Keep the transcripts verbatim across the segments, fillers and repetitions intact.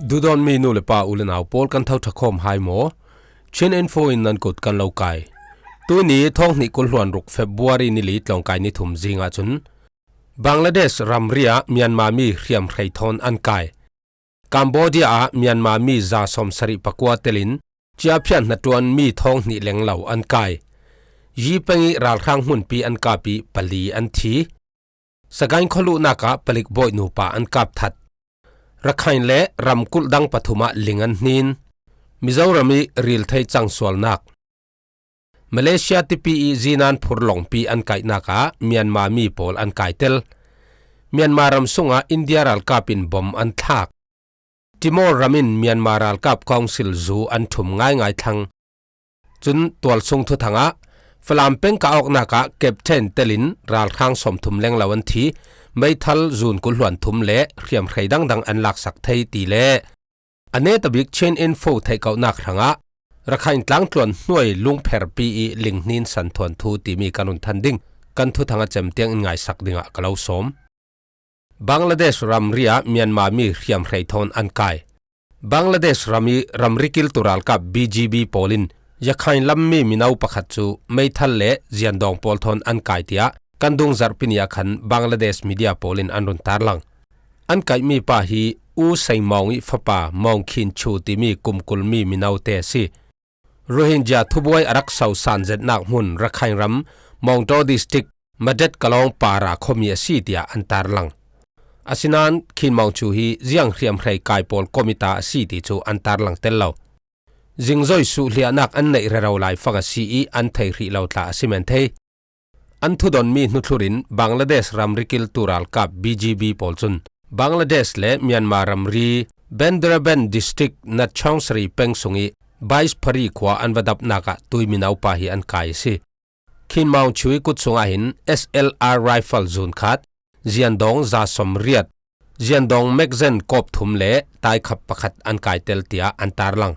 Duhdawtmi nu le pa, u le nau pawl, kan tho ṭha khawm hai maw? Chin Info in nan kut kan lo kai. Tuini thawng hnih kul hluan ruk February ni li tlawngkai ni thum zingah cun Bangladesh ramri ah Myanmar mi hriamhrei thawn an kai. Cambodia ah Myanmar mi za sawmsarih pakua telin ciaphian hnaṭuan mi thawng hnih lenglo an kai. Yi peng ih ralhrang hmunpi an kap ih pali an thi. Sagaing khualuhnak ah palik bawi nupa an kap that. Rakhine le ramkulh dang pathum ah ling an hnin. Mizoram ih ril thei cang sualnak. Malaysia tipi ih zinan phurlawngpi an kaihnak ah Myanmar mi pawl an kai tel. Myanmar ram sungah India ralkap in bom an thlak. Timor ram in Myanmar ralkap council zu an ṭhum ngaingai thlang. Cun tualsung thuthang ah Falam peng kah awknak ah captain telin ralhrang sawmthum lenglo an thi, meithal zun kul hluan thum le hriamhrei dangdang an laksak thei ti le a netabik Chin Info theihkohnak hrangah Rakhine tlangtluan hnuai lungpherpi ih linghnin santhuan thu timi kan run than ding. Kan thuthang a cem tiang in ngaisak dingah ka lo sawm. Bangladesh ramri ah Myanmar mi hriamhrei thawn an kai. Bangladesh ram ih ramri kiltu ralkap B G B pawl in Rakhine lam mi mino pakhat cu meithal le ziandawng pawl thawn an kai, tiah kan dung zarhpi ni ah khan Bangladesh media pawl in an run tarlang. An kaihmi pa hi U Sein Maung ih fapa Maung Khin Chu timi kum kul mi mino te a si. Rohingya thubuai a rak so san zetnak hmun Rakhine ram Mawngdaw District, Madet Kalawng Para khuami a si, tiah an tarlang. Asinain Khin Maung Chu hi ziang hriamhrei kai pawl kom ih ta a si ti cu an tarlang tel lo. Zingzoi suhliahnak an neih rero laifang a si ih an thei hrih lo tla a si men thei. An thudonmi hnuthlur in Bangladesh ramri kiltu ralkap B G B pawl cun Bangladesh le Myanmar ramri Bandarban District, Natchaung Sari peng sung ih Bais Phari khua an va dapnak ah tui mino pa hi an kai a si. Khin Maung Chu ih kut sungah hin S L R rifle zun khat, ziandawng za sawmriat, ziandawng magazine kawp thum le taikhap pakhat an kai tel, tiah an tarlang.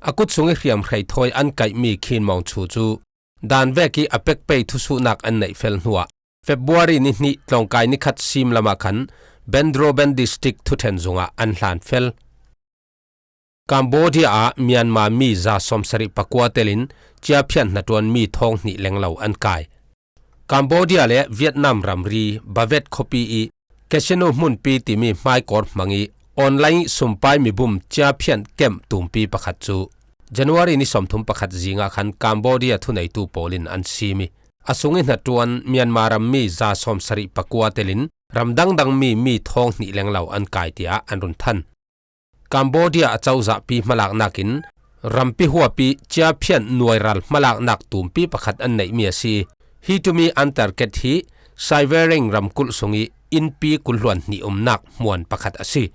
A kut sung ih hriamhrei thawi an kaihmi Khin Maung Chu cu dan vek ih a pek pei thusuhnak an neih fel hnuah February ni hnih tlawngkai ni khat sim lamah khan Bandarban District thuṭhen zungah an hlan fel. Cambodia ah Myanmar mi za sawmsarih pakua telin ciaphian hnaṭuan mi thawng hnih lenglo an kai. Cambodia le Vietnam ramri Bavet khuapi ih casino hmunpi timi hmaikawr hmang ih online ih sumpai mibum ciaphian camp tumpi pakhat cu January ni sawmthum pakhat zingah khan Cambodia thuneitu pawl in an sim ih, a sung ih hnaṭuan Myanmar rammi za sawmsarih pakua telin ram dangdang mi mi thawng hnih lenglo an kai, tiah an run than. Cambodia a cozahpi hmalaknak in rampi huapi ciaphian nuairal hmalaknak tumpi pakhat an neihmi a si. Hi tumi an target hi Saiwereng ramkulh sung ih innpi kul hluan hnih umnak hmuan pakhat a si.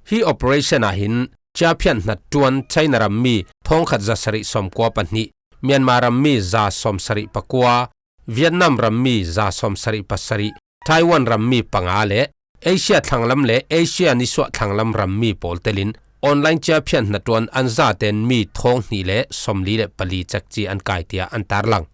Hi operation ah hin ciaphian hnaṭuan China rammi thawngkhat zasarih sawmkua pahnih, Myanmar rammi za sawmsarih pakua, Vietnam rammi za sawmsarih pasarih, Taiwan rammi panga le Asia thlanglam le Asia nisuah thlanglam rammi pawl telin online ciaphian hnaṭuan an zaten mi thawng hnih le sawmli le pali cekci an kai, tiah an tarlang.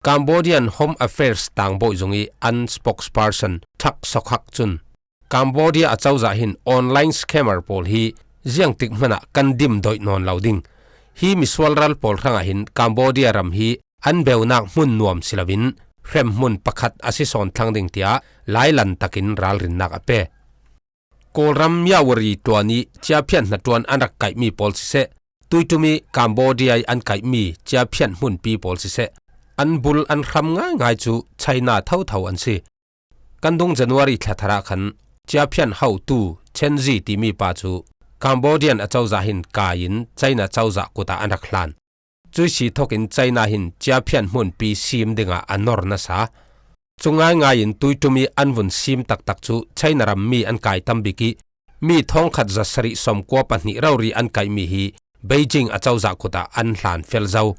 Cambodian Home Affairs tangbawi zung ih an spokesperson Thak Sokhak cun Cambodia a cozah hin online scammer pawl hi ziangtik hmanah kan dim doih nawn lo ding. Hi misual ral pawl hrangah hin Cambodia ram hi an beunak hmun nuam si loin hremhmun pakhat a si sawn thlang ding, tiah lailan takin ralrinnak a pe. Kawlram Myawaddy tluan ih ciaphian hnaṭuan an rak kaihmi pawl siseh, tuiṭum ih Cambodia ih an kaihmi ciaphian hmunpi pawl siseh, an bul an hram ngaingai cu China thotho an si. Kan dung January thla thar ah khan ciaphian hotu Chen Zi timi pa cu Cambodian a cozah hin kai in China cozah kut ah an rak hlan. Cuih si thokin China hin ciaphian hmunpi sim dingah a nor nasa. Cu ngaingai in tuiṭum ih an vun sim taktak cu China rammi an kai tam bik ih mi thawngkhat zasarih sawmkua pahnih rori an kaihmi hi Beijing a cozah kut ah an hlan fel zo.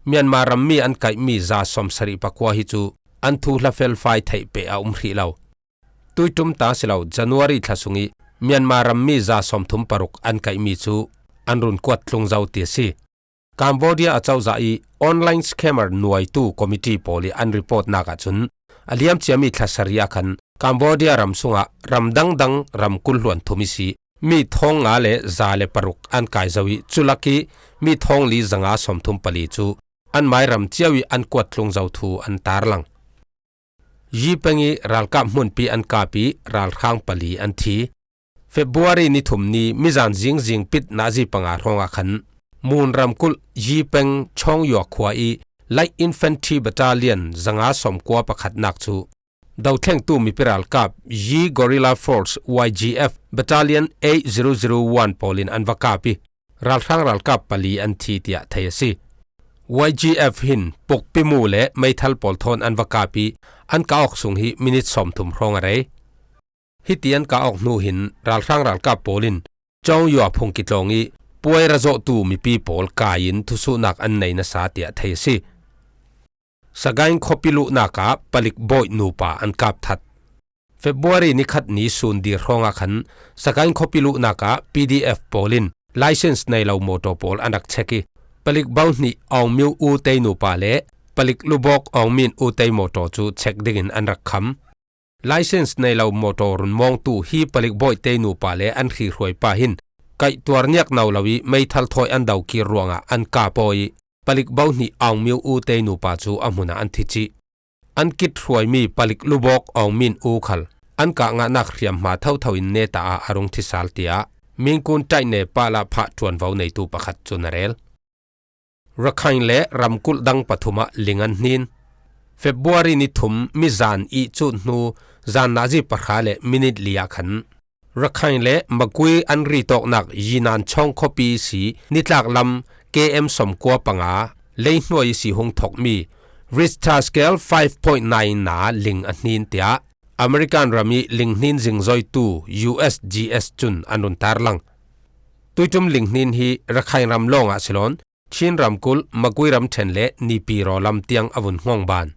Myanmar rammi an kaihmi za sawmsarih pakua hi cu an thuhla felfai theih peh a um hrih lo. Tuiṭum ta si lo, January thla sung ih Myanmar rammi za sawmthum paruk an kaihmi cu an run kuat tlung zo ti a si. Cambodia a cozah ih online scammer nuaitu committee pawl ih an reportnak ahcun a liam ciami thla sarih ah khan Cambodia ram sungah ram dangdang ram kul hluan thum ihsi mi thawng nga le za le paruk an kai zo ih, cu lak ih mi thawng li zanga sawmthum pali cu an mai ram cio ih an kuat tlung zo thu an tarlang. Yi peng ih ralkap hmunpi an kap ih ralhrang pali an thi. February ni thum ni mizan zingzing pit nazi panga hrawngah khan Mun ramkulh Yi peng Chawng Yua khua ih Light Infantry Battalion zanga sawmkua pakhatnak cu dothlengtu mipi ralkap Yi Guerrilla Force Y G F Battalion eight zero zero one pawl in an va kap ih, ralhrang ralkap pali an thi tiah thei a si. Y G F hin pukpimu le meithal pawl thawn an va kap ih, an kah awk sung hi minit sawmthum hrawng a rei. Hiti an kah awk hnu hin ralhrang ralkap pawl in Chawng Yua phung kitlawng ih puai ra zawhtu mipi pawl kai in thusuhnak an nei nasa tiah thei a si. Sagaing khuapi luhnak ah palik bawih nupa an kap that. February ni khat ni sun dir hrawngah khan Sagaing khuapi luhnak ah P D F pawl in license nei lo mawtaw pawl an rak check ih, palik bohnih Aung Myo U tei nupa le palik lubawk Aung Min U tei mawtaw cu check dingin an rak kham. License nei lo mawtaw runmawngtu hi palik bawih tei nupa le an hrihruai pa hin kaihtuar niak no lo ih meithal thawi an dokir ruangah an kap aw ih, palik bohnih Aung Myo U tei nupa cu a hmunah an thi cih. An kithruaimi palik lubawk Aung Min U khal an kah ngahnak hriamhma thotho in neta ah a rung thi sal, tiah Mingkun Taihne pahlah phah ṭuanvo neitu pakhat cun a rel. Rakhine le ramkulh dang pathum ah ling an hnin. February ni thum mizan ih cuh hnu zan nazi pahra le minit li ah khan Rakhine le Magway an ritawknak Yinan Chawng khuapi si nitlak lam K M sawmkua panga leihnuai ih si hung thokmi Richter scale five point nine na ling a hnin, tiah American ram ih linghnin zingzoitu U S G S cun an run tarlang. Tuiṭum linghnin hi Rakhine ram lawngah si lawn, Chin ramkulh, Magway ramṭhen le Naypyidaw lam tiang a vun hngawng ban.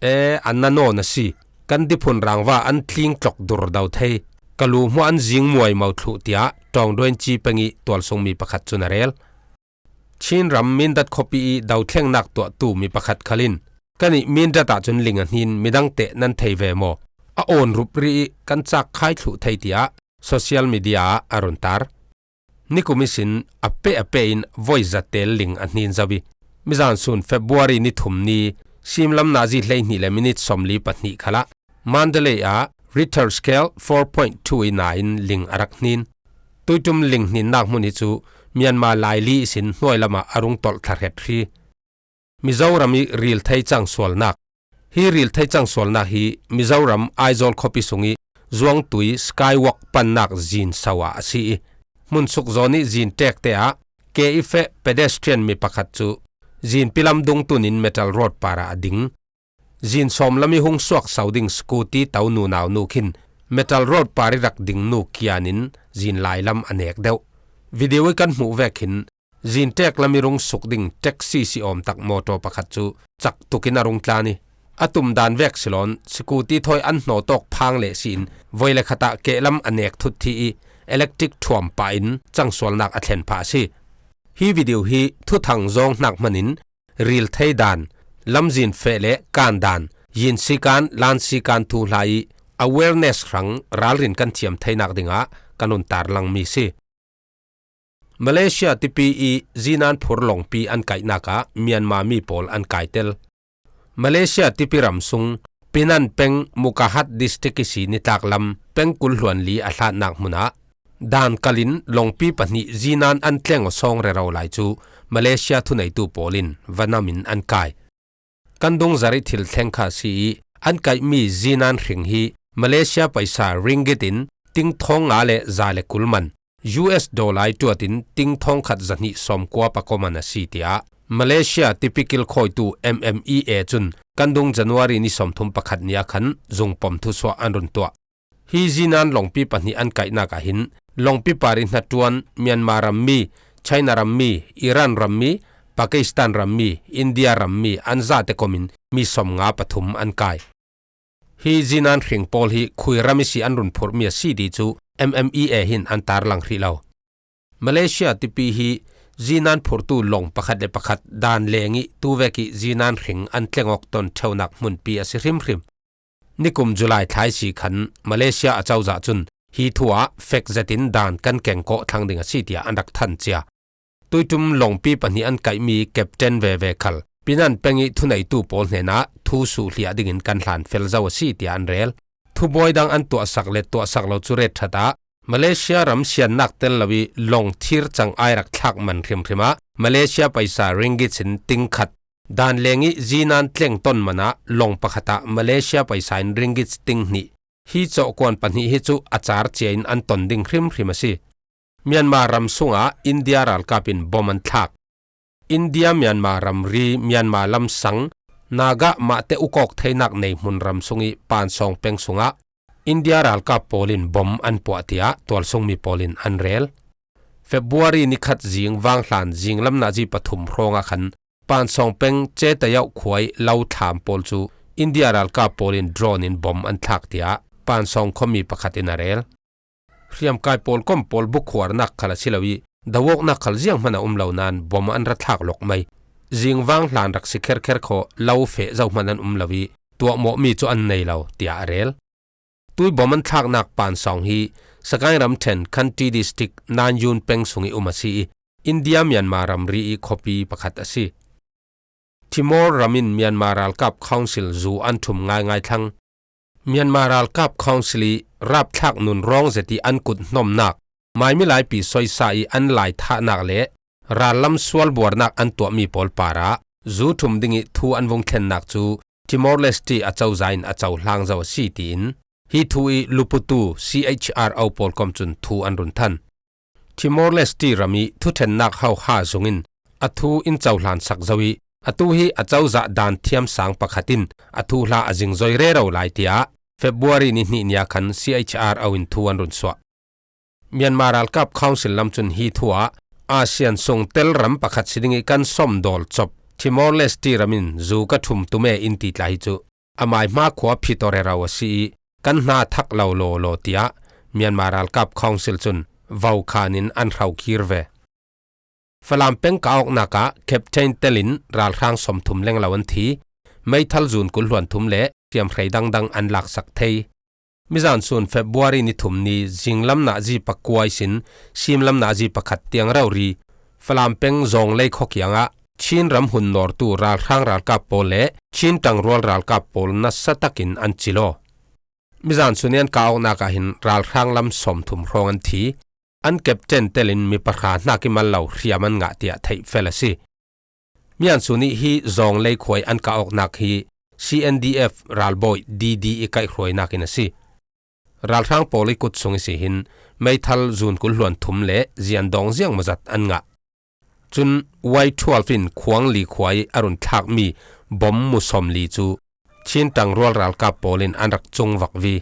E, a na nawn a si. Kan diphun rangva an tling tlok dur do thei. Ka lu hmuah an zing muaimo thluh, tiah Tawngdawn Ci peng ih tualsungmi pakhat cun a rel. Chin ram Mindat khuapi ih dothlengnak tuahtu mi pakhat khal in, "Kan ih Mindat ahcun ling a hnin, midang teh nan thei ve maw? A awn rup rih ih kan cak khai thluh thei," tiah social media ah a run tar. Nikum ihsin a peh a peh in voi zatel ling a hnin zo ih, mizan sun February ni thum ni simlam nazi hleihnih le minit sawmli pahnih khalah Mandalay ah Richter scale four point two ih nain ling a rak hnin. Tuiṭum ling hninnak hmun hi cu Myanmar laili ihsin hnuai lamah a rung tolh thla hret hri. Mizoram ih rilthei cangsualnak. Hi rilthei cangsualnak hi Mizoram Aizawl khuapi sung ih Zuangtui Skywalk pannak zin so ah a si ih, hmun suk zawn ih zin ṭekte ah ke ih feh pedestrian mi pakhat cu zinpi lam dung tun in metal road par ah a ding. Zin sawm lam ih hung suak so ding scooty to nunau nu khin metal road par ih rak ding nu kian in zin lai lam a nek deuh. Video ih kan hmuh vek khin zin ṭek lam ih rung suk ding taxi si awm tak mawtaw pakhat cu cak tuk in a rung tlan ih, a tum dan vek si lawn, scooty thawi an hnaw tawk phang leh si in voi le khat ah kehlam a nek thut thi ih, electric thuam pah in cangsualnak a thlen phah a si. Hi video hi thuthang zawng hnak hman in rilthei dan, lamzin feh le kan dan, yin sikan, lan sikan thuhla ih awareness hrang ralrin kan thiam theinak dingah kan run tarlang mi si. Malaysia tipi ih zinan phur lawngpi an kaihnak ah Myanmar mi pawl an kai tel. Malaysia tipi ram sung Penang peng Mukahat district ihsi nitlak lam peng kul hluan li a hlatnak hmun ah dan kal in lawngpi pahnih zinan an tleng aw sawng rero lai cu Malaysia thuneitu pawl in va nam in an kai. Kan dung zarih thil thleng kha a si ih, an kaihmi zinan hring hi Malaysia paisa ringgit in ting thawng nga le za le kul man, U S dollar ih ṭuat in ting thawng khat zahnih sawmkua pakua man a si, tiah Malaysia tipi kilkhawitu M M E A cun kan dung January ni sawmthum pakhat ni ah khan zungpom thusuah an run tuah. Hi zinan lawngpi pahnih an kaihnak ah hin lawngpi par ih hnaṭuan Myanmar rammi, China rammi, Iran rammi, Pakistan rammi, India rammi an zate kom in mi sawmnga pathum an kai. Hi zinan hring pawl hi khui ram ihsi an run phurhmi a si ti cu M M E A hin an tarlang hrih lo. Malaysia tipi hi zinan phurtu lawng pakhat le pakhat dan leng ih tuvek ih zinan hring an tleng awk ton ṭheunak hmunpi a si hrimhrim. Nikum July thla ihsi khan Malaysia acozah cun Hi thu ah fek zetin dan kan kengkawh thlang ding a si tiah an rak than cia. Tuitum lawngpi pahnih an kaihmi captain veve khal Pinan peng ih thuneitu pawl hnenah thu suhhliah dingin kan hlan fel zo a si tiah an rel. Thubawi dang an tuahsak le tuahsak lo cu ret ṭhat ah Malaysia ram siannak tel lo ih lawng thir cang ai rak thlak man hrimhrim ah Malaysia paisa ringgit in ting khat, dan leng ih zinan tleng ton man ah lawng pakhat ah Malaysia paisa in ringgit ting hnih, hi cawhkuan pahnih hi cu a car cia in an ton ding hrimhrim a si. Myanmar ram sungah India ralkap in bom an thlak. India Myanmar ramri Myanmar lamsang Naga mahte ukawk theinak nei hmun ram sung ih Pansawng peng sungah India ralkap pawl in bom an puah tiah tualsungmi pawl in an rel. February ni khat zing vanghlan zinglam nazi pathum hrawngah khan Pansawng peng Cetayauh khua ih lo thlam pawl cu India ralkap pawl in drone in bom an thlak tiah Pansawng khuami pakhat in a rel. Hriamkai pawlkom pawl bukhuarnak khal a si lo ih, do-awknak khal zianghman a um lo nain bom an ra thlak lawk mai. Zingvang hlan rak si kherkher khaw lo feh zohman an um lo ih, tuahmawhmi cu an nei lo, tiah a rel. Tui bom an thlaknak Pansawng hi Sagaing ramṭhen Khanti District Nanyun peng sung ih um a si ih, India Myanmar ramri ih khuapi pakhat a si. Timor ram in Myanmar ralkap Council zu an ṭhum ngaingai thlang. Myanmar ralkap Council ih rapthlak nun rawng zet ih an kut hnawmnak, maimilaipi soisa ih an lai thahnak le rallam sualbuarnak an tuahmi pawl parah zu ṭhum ding ih thu an vung thlennak cu Timor-Leste acozah in a cohlang zo a si, tiin hi thu ih Luputu C H R O pawlkom cun thu an run than. Timor-Leste ram ih thuṭhennak hoha zung in a thu in cohlan sak zo ih, atu hi a cozah dan thiamsang pakhat in a thuhla a zingzoi rero lai, tiah February ni hnih ni ah khan C H R O in thu an run suah. Myanmar ralkap Council lam cun hi thu ah ASEAN sung tel ram pakhat si ding ih kan sawmdawl cop Timor-Leste ram in zu ka ṭhum tum e in ti tla hi cu amai hma khua Phitawrerau a si ih kan hna thak lo lawlaw, tiah Myanmar ralkap Council cun vokhan in an hrokir ve. Falam peng kah awknak ah captain telin ralhrang sawmthum lenglo an thi. Meithal zun kul hluan thum le hriamhrei dangdang an laksak thei. Mizan sun February ni thum ni zinglam nazi pakua ihsin simlam nazi pakhat tiang rori Falam peng Zawnglei khua kiangah Chin ram hun nawrtu ralhrang ralkap pawl le Chin ṭangrual ralkap pawl nasa takin an cil aw. Mizan sun ih an kah awknak ah hin ralhrang lam sawmthum hrawng an thi. An captain telin mi pahra hnak ih mal lo hriam an ngah, tiah theih fel a si. Mian sun ih hi Zawnglei khua ih an kah awknak hi C N D F ralbawi D D ih kaihhruainak in a si. Ralhrang pawl ih kut sung ihsi hin meithal zun kul hluan thum le zian dawng ziang maw zat an ngah. Cun Y twelve in Khuangli khua ih a run thlakmi bom mu sawmli cu Chin ṭangrual ralkap pawl in an rak cung vakvi.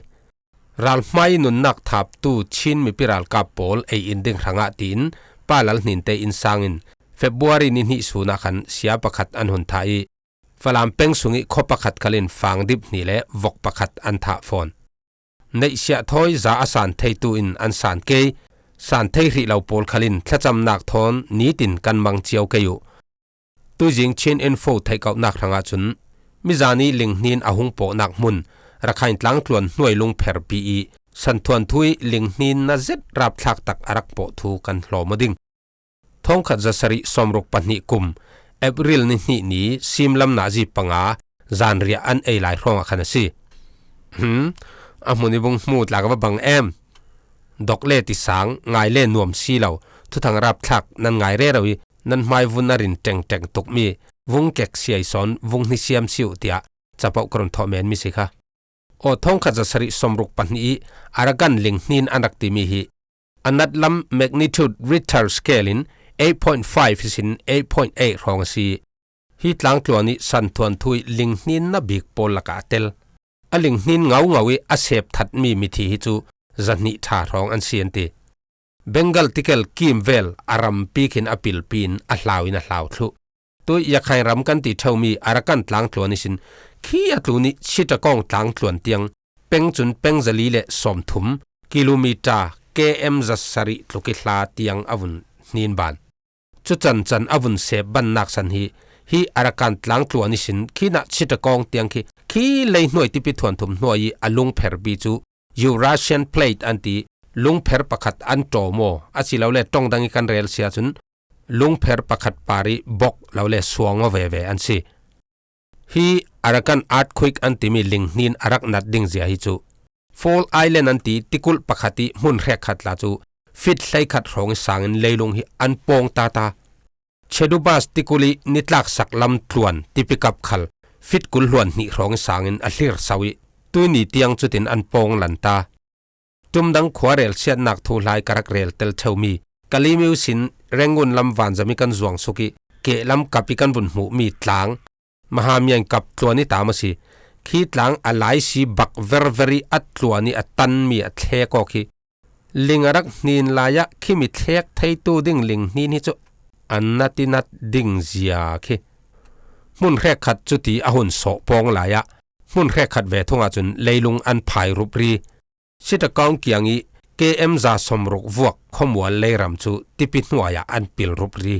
Ralhmai nunnak thaptu Chin mipi ralkap pawl ei in ding hrangah tiin Pa Lal Hninte innsang in February ni hnih sun ah khan sia pakhat an hun thah ih Falam peng sung ih khua pakhat khal in fangdip hnih le vok pakhat an thah fawn. Neihsiah thawi za a san theitu in an san kei, san thei hrih lo pawl khal in thlacamnak thawn nitin kan mang cio kei uh. Tuizing Chin Info theihkauhnak hrangah cun mizan ih linghnin a hung pawhnak hmun Rakhine tlangtluan hnuai lungpherpi ih santhuanthu ih linghnin na zet rapthlak tak a rak pawh thu kan hlawm aw ding. Thawngkhat zasarih sawmruk pahnih kum April ni hnih ni simlam nazi panga zanriah an ei lai hrawngah khan a si. Hmm, a hmun ih vung hmu tla ka va bang em. Dok le tisang, ngai le nuam si lo, thuthang rapthlak nan ngai rero ih nan hmai vun a rin ṭengṭeng tukmi vung kek siai sawn vung hnisiam si uh, tiah capoh ka run thawh men mi si kha. Aw thawngkhat zasarih sawmruk pahnih ih Arakan linghnin an rak timi hi a natlam magnitude Richter scale in eight point five ihsin eight point eight hrawng a si. Hi tlangtluan ih santhuanthu ih linghnin na bik pawl lakah a tel. A linghnin ngaungau ih a sep thatmi mithi hi cu zahnih ṭha hrawng an si an ti. Bengal tikel kimvel a rampi khin a pilpi in a hlau in a hlau thluh. Tuih Yakhain ram kan ti ṭheumi Arakan tlangtluan ihsin khi a tlun ih Chittagong tlangtluan tiang peng cun peng zali le sawmthum, kilometer, K M zasarih tluk ih hla tiang a vun hnin ban. Cu cancan a vun sep bannak san hi, hi Arakan tlangtluan ihsin khinah Chittagong tiang khi, khi leihnuai tipi thuanthum hnuai ih a lungpherpi cu Eurasian Plate an ti lungpher pakhat an ṭawm aw, a si lo le ṭawng dang i kan rel sia chun lungpher pakhat par i bawk lo le suang aw veve an si. Hi Arakan earthquake an timi linghnin a rak nat ding zia hi chu Fault Island an ti tikulh pakhat i hmun hrekkhat tla chu fit hleikhat hrawng i sangin leilung hi an pawng ta ta. Chedubas tikulh i nitlak sak lam tluan tipikap khal fit kul hluan hnih hrawng i sangin a hlir sau i tuini tiang chutin an pawng lan ta. Tumdang khua rel siatnak thu hlai ka rak rel tel ṭheu mi Kalaymyo sin Rangoon lam vanzam i kan zuang suk i kehlam kap i kan vun hmuh mi tlang Mahamyaing kap tluan i tam a si. Khi tlang a laisi bak verver i a tluan i a tan mi a thlek awk hi ling a rak hnin lai ah khimi thlek theitu ding linghnin hi chu an nat i nat ding zia khi hmun hrekkhat chuti a hun sawh pawng lai ah hmun hrekkhat ve thung ah chun leilung an phai rup ri. Chittagong kiang i K M za sawmruk vuak khuamual leiram chu tipi hnuai ah an pil rup ri.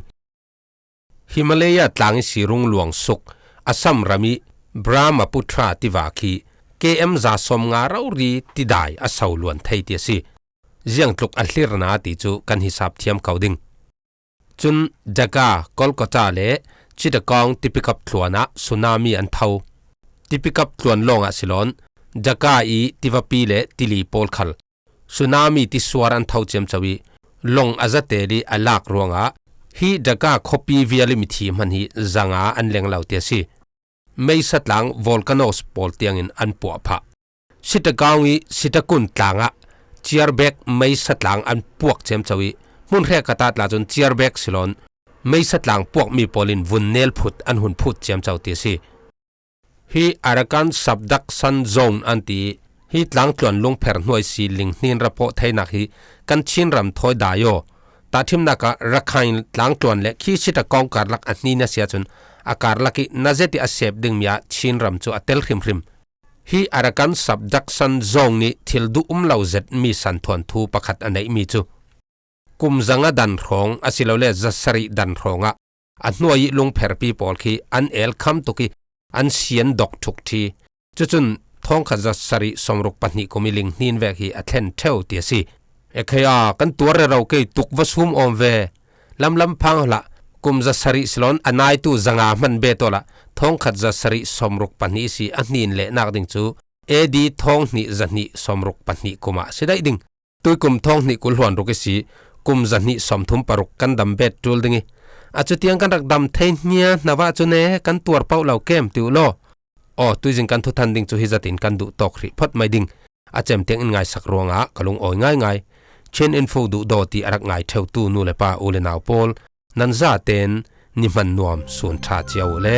Himalaya tlang i si rung luang suk Assam ram i Brahmaputra tiva khi K M za sawmnga rori tidai a sau luan thei ti a si. Ziangtluk a hlirna ti chu kan hisap thiam ko ding. Chun Dhaka, Kolkata le Chittagong tipikap tluan ah tsunami an tho. Tipikap tluan lawng ah si lawn Dhaka i tivapi le tili pawl khal tsunami tisuar an tho ciamco i lawng a zatel i a lak ruangah hi Dhaka khuapi vial i mithi hman hi zanga an leng lo ti a si. Meisa tlang volcanoes pawl tiangin an puah phah. Chittagong i Sitakunt tlangah ciarbek meisa tlang an puak ciamco i hmun hrekkhat ah tla chun ciarbek si lawn meisa tlang puak mi pawlin vun nel phut an hun phut ciamco ti a si. Hi Arakan Subduction Zone an ti hi tlangtluan lungpher hnuai si linghnin rapawh theinak hi kan Chin ram thawi dai aw. Tahṭhimnak ah Rakhine tlangtluan le khi Chittagong karlak a hnin a sia chun a karlak i na zet i a sep ding mi ah Chin ram chu a tel hrimhrim. Hi Arakan Subduction Zone nih thil duh um lo zet mi santhuan thu pakhat a neih mi cu kum zanga dan hrawng a si lo le zasarih dan hrawngah a hnuai i lungpherpi pawl khi an el kham tuk i an sian dok thuk ṭhi. Cucun thawngkhat zasarih sawmruk pahnih kum i linghnin vek hi a thlen ṭheu ti a si. Ekhei a kan tuar rero kei tuk va sum awm ve. Lamlam phang hlah kum zasarih si lawn a naitu zanga hman bet awlah thawngkhat zasarih sawmruk pahnih si a hnin lehnak ding cu A D thawng hnih zahnih sawmruk pahnih kum ah si daih ding. Tuikum thawng hnih kul hluan ruk i si kum zahnih sawmthum paruk kan dam bet ṭul ding i a cutiang kan rak dam thei hnia hna vah cun e kan tuar pauh lo kem ti uh law. Aw, tuizing kan thuthan ding cu hi zatin kan duh tawk hrih phawt mai ding a cem tiang in ngaisak ruangah ka lungawi ngaingai. Chin Info duhdaw ti a rak ngai ṭheutu nu le pa u le nau pawl nan zaten ni hman nuam sun ṭha cio uh le.